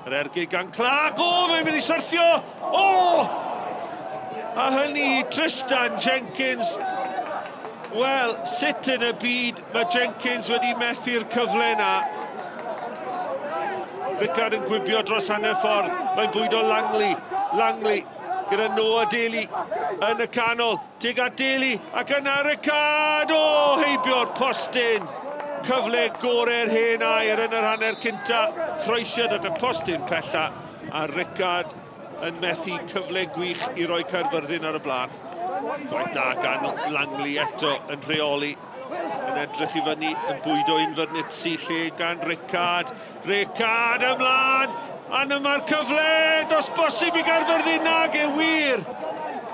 Yr ergyd gan Clark. O, mae'n mynd i syrthio! O! A hynny Tristan Jenkins. Wel, sut yn y byd mae Jenkins wedi methu'r cyfle yna? Rickard yn gwibio dros hanner ffordd. Mae'n bwydo Langley. Langley gyda Noah Daly yn y canol. Tuag at Daly ac yna Rickard! O, heibio'r postyn! Cyfle gorau'r hen air yn yr hanner cynta. Croesiad at y postyn pella a Rickard yn methu cyfle gwych i roi Caerfyrddin ar y blaen. Gwaith da gan Langley eto yn rheoli. Yn edrych i fyny, yn bwydo un Fernitsi lle gan Rickard. Rickard ymlaen! A dyma'r cyfle! Does bosib i Gaerfyrddin nag e wir!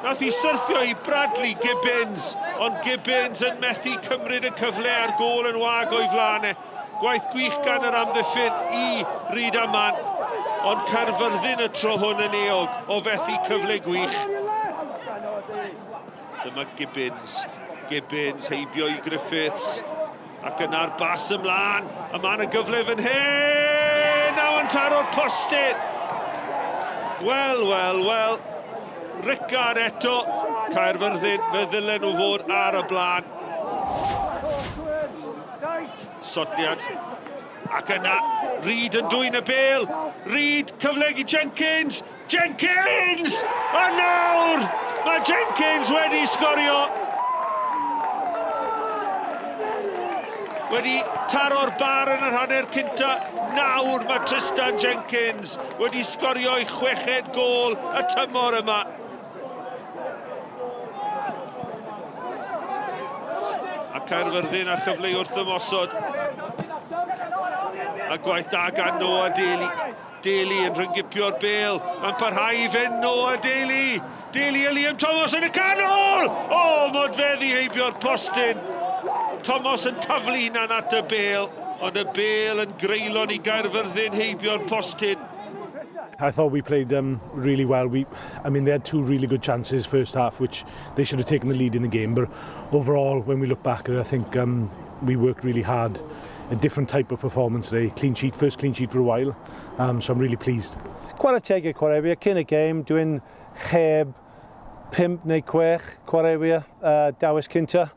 Nath i syrthio i Bradley Gibbons, ond Gibbons yn methu cymryd y cyfle a'r gôl yn wag o'i flaen e. Gwaith gwych gan yr amddiffyn i Rydaman, ond Caerfyrddin y tro hwn yn euog o fethu cyfle gwych. Dyma Gibbons. Gibbons heibio i Griffiths. Ac yna'r bas ymlaen. A mae yna gyfle fan hyn. Naw yn taro'r postyn. Wel, wel, wel. Rickard eto. Caerfyrddin, fe ddylen nhw fod ar y blaen. Sodliad. Ac yna, Reid yn dwyn y bel. Reid, cyfle i Jenkins. Jenkins! A nawr, mae Jenkins wedi sgorio. Wedi taro'r bar yn yr hanner cynta. Nawr mae Tristan Jenkins wedi sgorio ei chweched gôl y tymor yma. A Caerfyrddin a chyfle i wrth ymosod. A gwaith da gan Noah Daly. Daly yn rhyngipio'r bel. Mae'n parhau i fynd Noah Daly. Daly a Liam Thomas yn y canol! O, oh, modfeddi heibio'r postyn. Thomas yn taflu hunan at y bel, ond y bel yn greulon i Gaerfyrddin heibio'r postyn. I thought we played um, really well. We, I mean, they had two really good chances first half, which they should have taken the lead in the game. But overall, when we look back at it, I think um, we worked really hard. A different type of performance today. Clean sheet, first clean sheet for a while. Um, so I'm really pleased. Chwarae teg i'r chwaraewyr, cyn y gêm, dwi'n heb 5 neu 6 chwaraewyr uh, dawis cynta,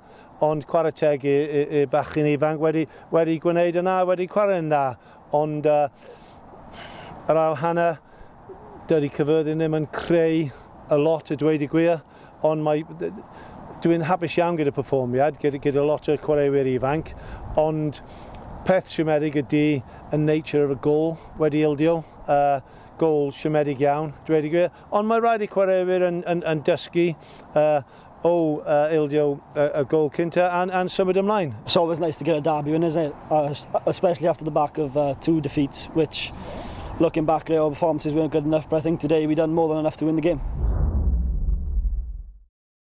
ond chwarae teg i, i, i bachyn ifanc wedi, wedi gwneud yna, wedi chwarae'n dda. Ond uh, yr ail hanner, dydy Cyfyrddin ddim yn creu y lot a dweud y gwir, ond mae, dwi'n hapus iawn gyda perfformiad, gyda, gyda lot o chwaraewyr ifanc, ond peth siomedig ydy y nature of y gol wedi ildio, uh, gol siomedig iawn, dweud y gwir, ond mae rhaid i chwaraewyr yn, yn, yn dysgu uh, o uh, ildio y, y gol cynta and, and symud ymlaen. It's always nice to get a derby win, isn't it? Uh, especially after the back of uh, two defeats, which looking back at our performances weren't good enough, but I think today we done more than enough to win the game.